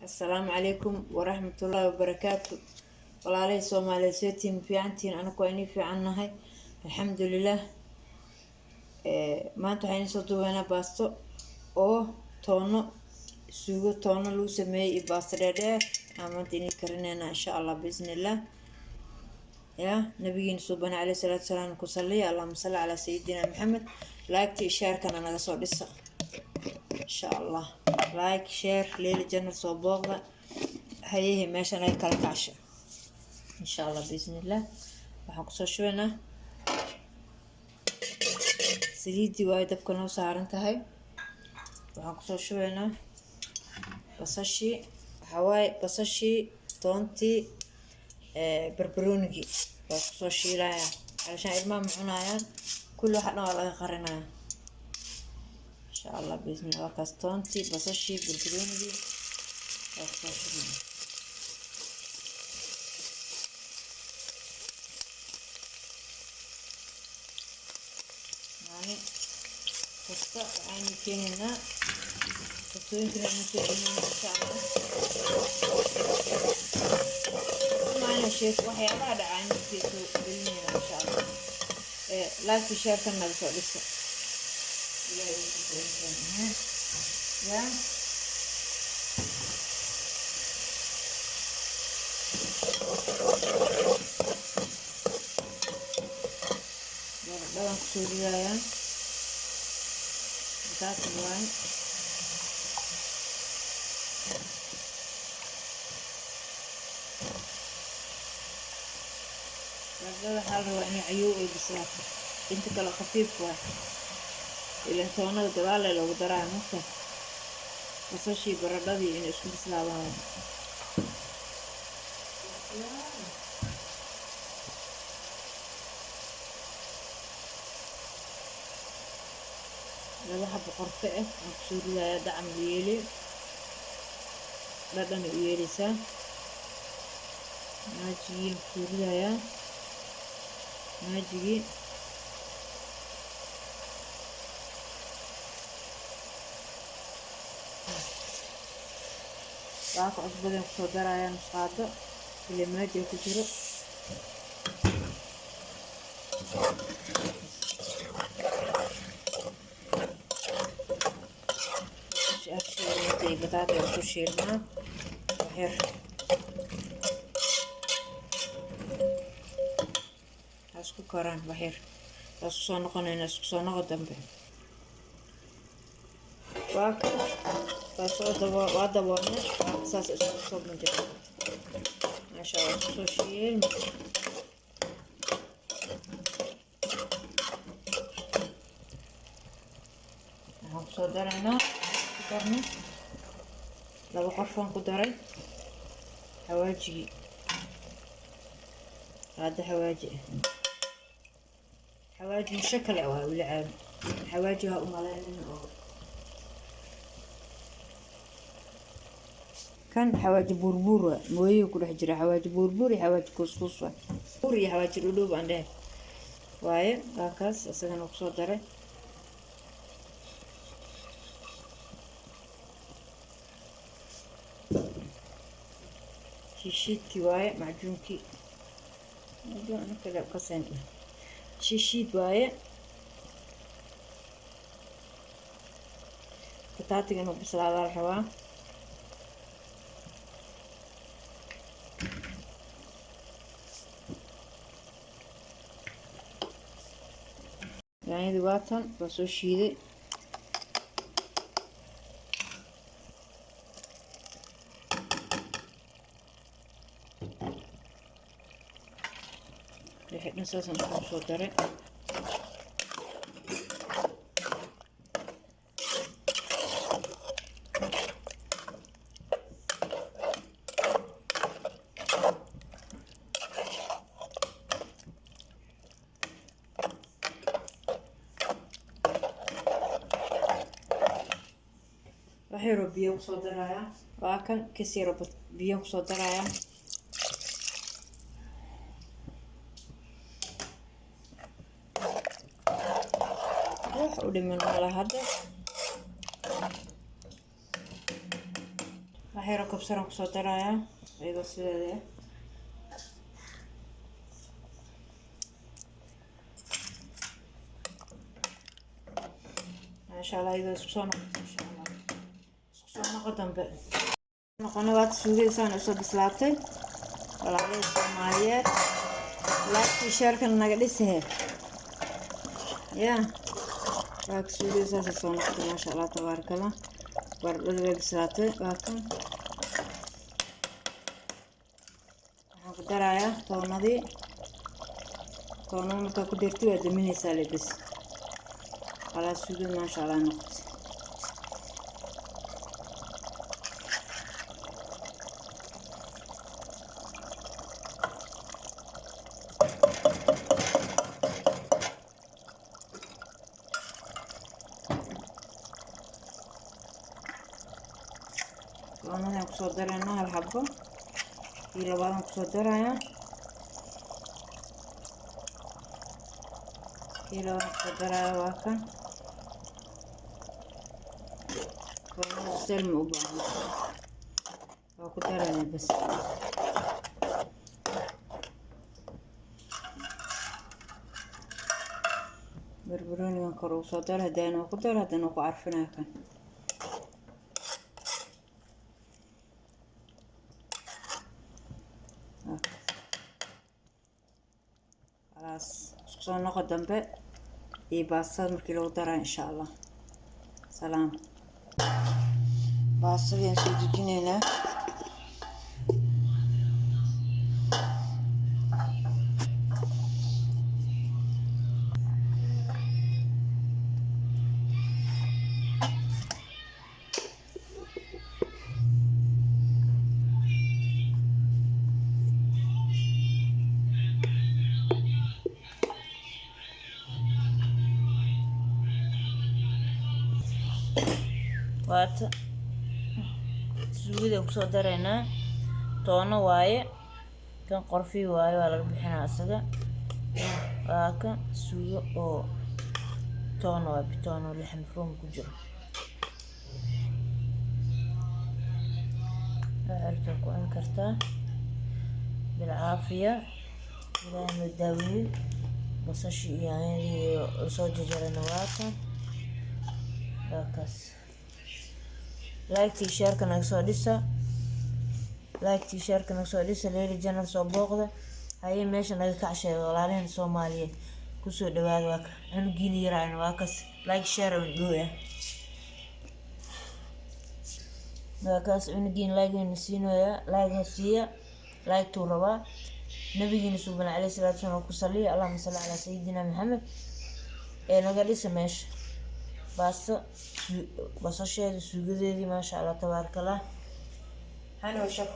Asalaamu calaykum waraxmatullaahi wabarakaatu. Walaalahey Soomaaliyeed, seetiin? Fiicantihiin? Anaku waa inii fiicannahay, alxamdulilah. Maanta waxaan soo duubaynaa baasto oo toono, suugo toono lagu sameeyey iyo baasto dheerdheer aan maanta inii karineynaa, insha Allah, biisnillah. Ya nabigiina suubana caleyhi salaatu salaam ku saliya, allahuma salli calaa sayidina Maxamed. Like-ta iyo share-kana naga soo dhisa, insha Allah. Like, share, Leeli Channel soo booqda. Hayahi meeshan ay kala kacsha, insha Allah, biisnillah. Waxaan kusoo shubaynaa saliiddii, waayo dabka noo saaran tahay. Waxaan kusoo shubaynaa basashii. Waxaa waaye basashii, toontii, barbaroonigii waa kusoo shiilaya, calashaan ilmaha ma cunaayaan. Kulli waxa dhan waa laga qarinaya, insha Allah, biisnillah. Waa kaas, toontii, basashii, barbaroonigii waa kusoo shubnay. Maalin kasta waxaynu keenaynaa cuntooyinkana aynu soo celinayna, insha Allah. Maana sheek waxyaabaha dhacaa soo gelinayna, insha Allah. Like, share-kan naga soo dhisa. Ya baradhadan kusoo ridayaa, bataati waaye. Baradhada waxaa la rabaa inay cayoow ay bislaato, inta kale khafiif waay, ilan toonada gadaal loogu daraayo. Marka basashii, baradhadii inay isku bislaadaan. Laba xabo qorfe ah aan kusoo ridayaa, dacam u yeeli, dhadhan u yeeleysaa. Maajigii aan kusoo ridayaa, maajigii. Waaka cusbadaan kusoo darayaa, nus qaado, ile maajiga ku jiro. Bataata isku shiilmaa waxyar, ha isku karaan waxyar. Waa isku soo noqonayna, isku soo noqo dambe. Waa ka waa soo dabo, waa daboolnay. Waa saas isku soo banjira, maasha Allah, isku soo shiilma. Waxaan kusoo daraynaa, ku darnay laba qorfaan, ku daray xawaajigii, qaado xawaaji ah, xawaaji mushakal ah waa weli caadi xawaaji ha u malaynin oo kan xawaaji buurbuur waa mooyihii ku dhex jira. Xawaaji buurbuur iyo xawaaji kuuskuus waa buur iyo xawaaji dhudhuub aan dhehe waaye. Waa kaas, isagana kusoo daray. Shiishiidkii waaye, macjuunkii, macjuun kale kaseen, shiishiid waaye. Bataatiga inuu bislaadaa la rabaa. Yaanyadii waatan, waa soo shiiday. Wixii dhan saasaan iskugu soo daray. Wax yaroo biyo kusoo darayaa, waa kan, kas yaroo biyo kusoo darayaa. Wax u dhiman mala hadda. Wax Wax yaroo kabsaraan kusoo darayaa iyadoo sideeda. Maasha Allah, iyadoo isku soo noqoto, insha Allah isku soo noqo dambe noqona. Waad suugaysaan, usoo bislaatay. Walaalihii Soomaaliyeed, like-tii, share-kan naga dhisahe. Ya waa ka suugada saasay soo noqotay, maasha Allah, tabaarakallah. Baradhada way bislaatay. Waa kan, waxaan ku darayaa toonadii. Toonada markaa ku darti, waa daminaysaa lebis. Khalaas, suugada maasha Allah noqotay. Toonadaan kusoo daraynaa hal xabo iyo labaadaan kusoo darayaa. Kii labaadaan kusoo daraya waa kan. Toonada biseel ma u baahna, waa ku daraya bas. Barbaroonigan kor ugu soo dara, haddana waa ku dara, haddana waa ku carfinaya kan. Khalaas, isku soo noqo dambe iyo baastada markii lagu daraa, insha Allah. Salaam. Baastadii aan soo dejinaynaa. Waata suugada kusoo daraynaa. Toono waaye kan, qorfii waaye, waa laga bixinaa isaga. Waa kan suugo oo toono waa, bitoono lixan room ku jiro. Waxaad ku cuni kartaa bilcaafiya. Ilaahay noo daaweeyo. Basashii iyo yaanyadii lasoo jarjarayna waa kan, waa kaas. Like-tii, share-ka naga soo dhisa, like-tii, share-ka naga soo dhisa. Leeli Channel soo booqda. Haye, meesha naga kacsheega. Walaalaheen Soomaaliyeed, kusoo dhawaada. Waa ka cunugiina yaraayna, waa kaas. Like, share on dhooya. Waa kaas cunugiina, like-na siinoya, like ha siiya, like-tuu rabaa. Nabigiina suuban caleyhi salaatu wasalaam ku saliya. Allahuma salli calaa sayidina Maxamed. Ee naga dhisa meesha. Baasto basasheeda, suugadeedii, maasha Allah, tabaaraka Allah. Hana shaf.